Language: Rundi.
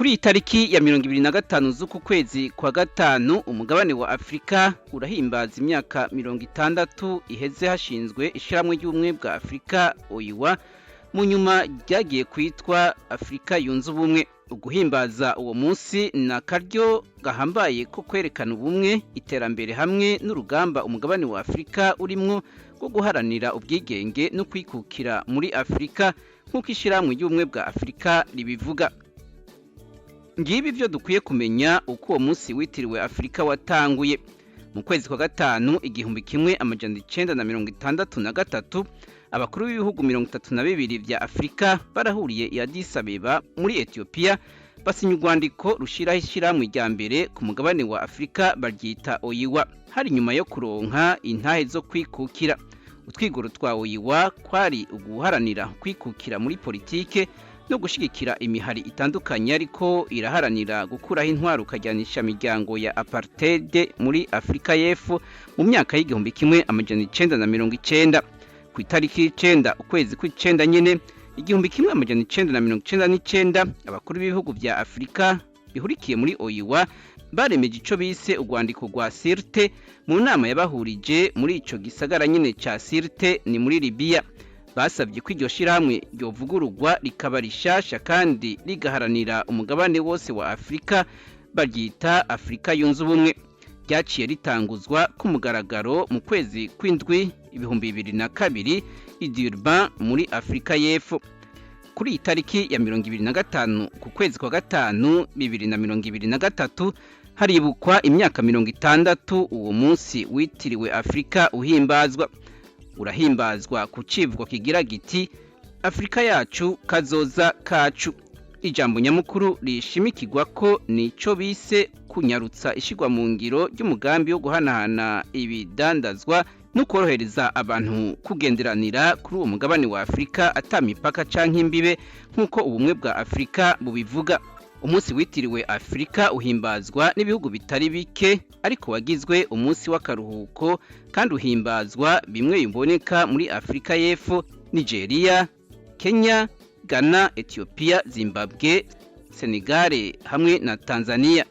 Kuri iyi tariki ya 25 z'uku kwezi kwa gatanu, umugabane wa Afurika urahimbaza imyaka 60 iheze hashinzwe ishyirahamwe ry'Ubumwe bwa Afurika, OUA, mu nyuma ryagiye kwitwa Afurika Yunze Ubumwe. Uguhimbaza uwo munsi ni akaryo gahambaye ko kwerekana ubumwe, iterambere hamwe n'urugamba umugabane wa Afurika urimwo rwo guharanira ubwigenge no kwikukira muri Afurika, nk'uko Ishyirahamwe ry'Ubumwe bwa Afurika ribivuga. Ngibi ibyo dukwiye kumenya uko uwo munsi witiriwe Afurika watanguye. Mu kwezi kwa gatanu 1963, abakuru b'ibihugu 32 vya Afurika barahuriye i Addis Abeba muri Etiyopiya, basinya urwandiko rushiraho ishyirahamwe rya mbere ku mugabane wa Afurika, baryita OUA. Hari nyuma yo kuronka intahe zo kwikukira. Utwigoro twa OUA kwari uguharanira kwikukira muri politike no gushigikira imihari itandukanye ariko iraharanira gukuraho intwaro ukajyanisha miryango ya apartheid muri Afurika y'Epfo mu myaka y'1990. Ku itariki 9 ukwezi kw'icenda nyene 1999, abakuru b'ibihugu vya Afurika bihurikiye muri OUA baremeje ico bise urwandiko rwa Sirte mu nama yabahurije muri ico gisagara nyene ca Sirte, ni muri Libya. Basabye ko iryo shirahamwe ryovugururwa rikaba rishasha kandi rigaharanira umugabane wose wa Afurika, baryita Afurika Yunze Ubumwe. Ryaciye ritanguzwa ku mugaragaro mu kwezi kw'indwi 2002 i Durban muri Afurika y'Epfo. Kuri iyi tariki ya 25 ku kwezi kwa gatanu 2023 haribukwa imyaka 60 uwo munsi witiriwe Afurika uhimbazwa. Urahimbazwa ku civugo kigira giti: "Afurika yacu, kazoza kacu." Ijambo nyamukuru rishimikirwa ko nico bise kunyarutsa ishigwa mu ngiro ry'umugambi wo guhanahana ibidandazwa no korohereza abantu kugenderanira kuri uwo mugabane wa Afurika ata mipaka canke imbibe, nk'uko Ubumwe bwa Afurika bubivuga. Umunsi witiriwe Afurika uhimbazwa n'ibihugu bitari bike, ariko wagizwe umunsi w'akaruhuko kandi uhimbazwa bimwe biboneka muri Afurika y'Epfo, Nigeria, Kenya, Ghana, Ethiopia, Zimbabwe, Senegal hamwe na Tanzania.